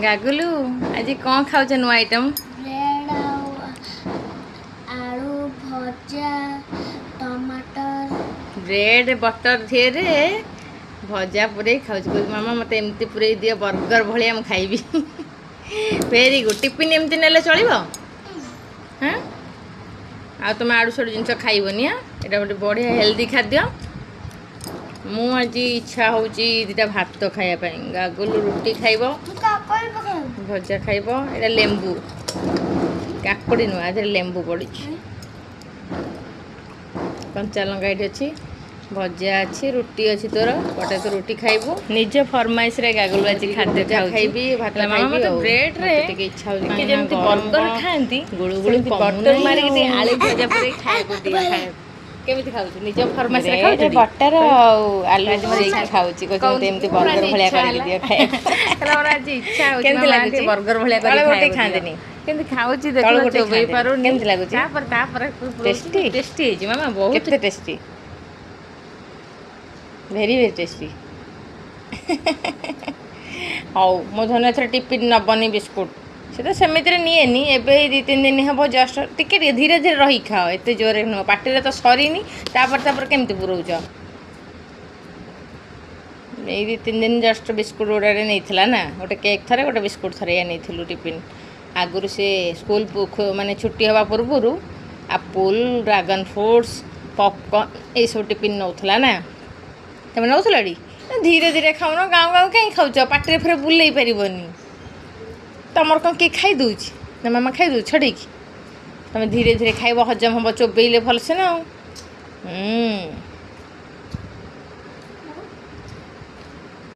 ଗାଗୁଲୁ, ଆଜି କ'ଣ ଖାଉଛ ନୂଆ ଆଇଟମ୍? ବ୍ରେଡ୍ ଆଉ ଆଳୁ ଭଜା, ଟମାଟର। ବ୍ରେଡ୍ ବଟର୍ ଧିଏରେ ଭଜା ପୁରେଇ ଖାଉଛି। କହୁଛି, ମାମା, ମୋତେ ଏମିତି ପୁରେଇ ଦିଅ, ବର୍ଗର ଭଳିଆ ମୁଁ ଖାଇବି। Very good. Tiffin ଏମିତି ନେଲେ ଚଳିବ? ହଁ। ଆଉ ତୁମେ ଆଡ଼ୁ ସାଡ଼ୁ ଜିନିଷ ଖାଇବନି। ହଁ, ଏଇଟା ଗୋଟେ ବଢ଼ିଆ ହେଲ୍ଦି ଖାଦ୍ୟ। ମୁଁ ଆଜି ଇଚ୍ଛା ହେଉଛି ଦୁଇଟା ଭାତ ଖାଇବା ପାଇଁ। ଗାଗୁଲୁ ରୁଟି ଖାଇବ। ମୁଁ କାକୁଡ଼ି ପକାଇବି। ଭଜା ଖାଇବ। ଏଇଟା ଲେମ୍ବୁ, କାକୁଡ଼ି ନୁହଁ, ଏଥିରେ ଲେମ୍ବୁ ପଡ଼ିଛି। କଞ୍ଚା ଲଙ୍କା ଏଇଠି ଅଛି, ଭଜା ଅଛି, ରୁଟି ଅଛି। ତୋର ଗୋଟେ ତୁ ରୁଟି ଖାଇବୁ। ନିଜ ଫରମାଇଶରେ ଗାଗୁଲୁ ଆଜି ଖାଦ୍ୟ ଖାଇବି, ଭାତ ଖାଇବି। ମୋତେ ବ୍ରେଡ଼ରେ ଟିକେ ଇଚ୍ଛା ହେଉଛି, ଟିକେ ଯେମିତି ବର୍ଗର ଖାଆନ୍ତି, ଗୁଳୁ ଗୁଳି ବଟର ମାରିକି ଟିକେ ଆଳୁ ଭଜା ପୁରେଇ ଖାଇବାକୁ ଦିଅ। ଖାଇବାକୁ କେମିତି ଖାଉଛୁ? ନିଜ ଫରମାଇଶରେ ଖାଉଛୁ? ବଟର ଆଉ ଆଳୁ ଦେଇକି ଖାଉଛି। କହୁଛି, ମତେ ଏମିତି ବର୍ଗର ଭଳିଆ କରିକି ଦିଅ ଖାଇବାକୁ। ମୋର ଆଜି ଇଚ୍ଛା ହେଉଛି। କେମିତି ଲାଗୁଛି? ବର୍ଗର ଭଳିଆ ତଳେ କରି ଗୋଟେ ଖାଆନ୍ତିନି। କେମିତି ଖାଉଛି ତଳୁ ଦେଖ, ଗୋଟେ ଚୋବେଇ ଖାଆନ୍ତିନି। ପାରୁନି। କେମିତି ଲାଗୁଛି? ତାପରେ ତାପରେ ଟେଷ୍ଟି? ଟେଷ୍ଟି ହେଇଛି ମାମା, ବହୁତ। କେତେ ଟେଷ୍ଟି? Very very tasty. ହଉ, ମୋ ଧନ ଏଥର ଟିଫିନ୍ ନେବନି ବିସ୍କୁଟ। ସେ ତ ସେମିତିରେ ନିଏନି, ଏବେ ଏଇ 2-3 ଦିନ ହେବ ଜଷ୍ଟ। ଟିକେ ଟିକେ ଧୀରେ ଧୀରେ ରହି ଖାଅ, ଏତେ ଜୋରରେ ନୁହଁ। ପାଟିରେ ତ ସରିନି, ତାପରେ ତାପରେ କେମିତି ପୁରଉଛ? ଏଇ 2-3 ଦିନ ଜଷ୍ଟ ବିସ୍କୁଟ ଗୁଡ଼ାରେ ନେଇଥିଲା ନା, ଗୋଟେ କେକ୍ ଥରେ, ଗୋଟେ ବିସ୍କୁଟ ଥରେ, ଏଇଆ ନେଇଥିଲୁ ଟିଫିନ୍। ଆଗରୁ ସେ ସ୍କୁଲ ମାନେ ଛୁଟି ହେବା ପୂର୍ବରୁ ଆପୁଲ୍, ଡ୍ରାଗନ୍ ଫ୍ରୁଟ୍ସ, ପପକର୍ନ ଏଇସବୁ ଟିଫିନ୍ ନେଉଥିଲା ନା? ତମେ ନେଉଥିଲ ଟି? ଧୀରେ ଧୀରେ ଖାଉନ, ଗାଉଁ ଗାଉଁ କାହିଁ ଖାଉଛ? ପାଟିରେ ଫେରେ ବୁଲେଇ ପାରିବନି। ତମର କ'ଣ କିଏ ଖାଇ ଦେଉଛି ନା ମାମା ଖାଇ ଦେଉଛି ଛଡ଼େଇକି? ତମେ ଧୀରେ ଧୀରେ ଖାଇବ, ହଜମ ହେବ, ଚୋବେଇଲେ ଭଲସେ ନା ଆଉ।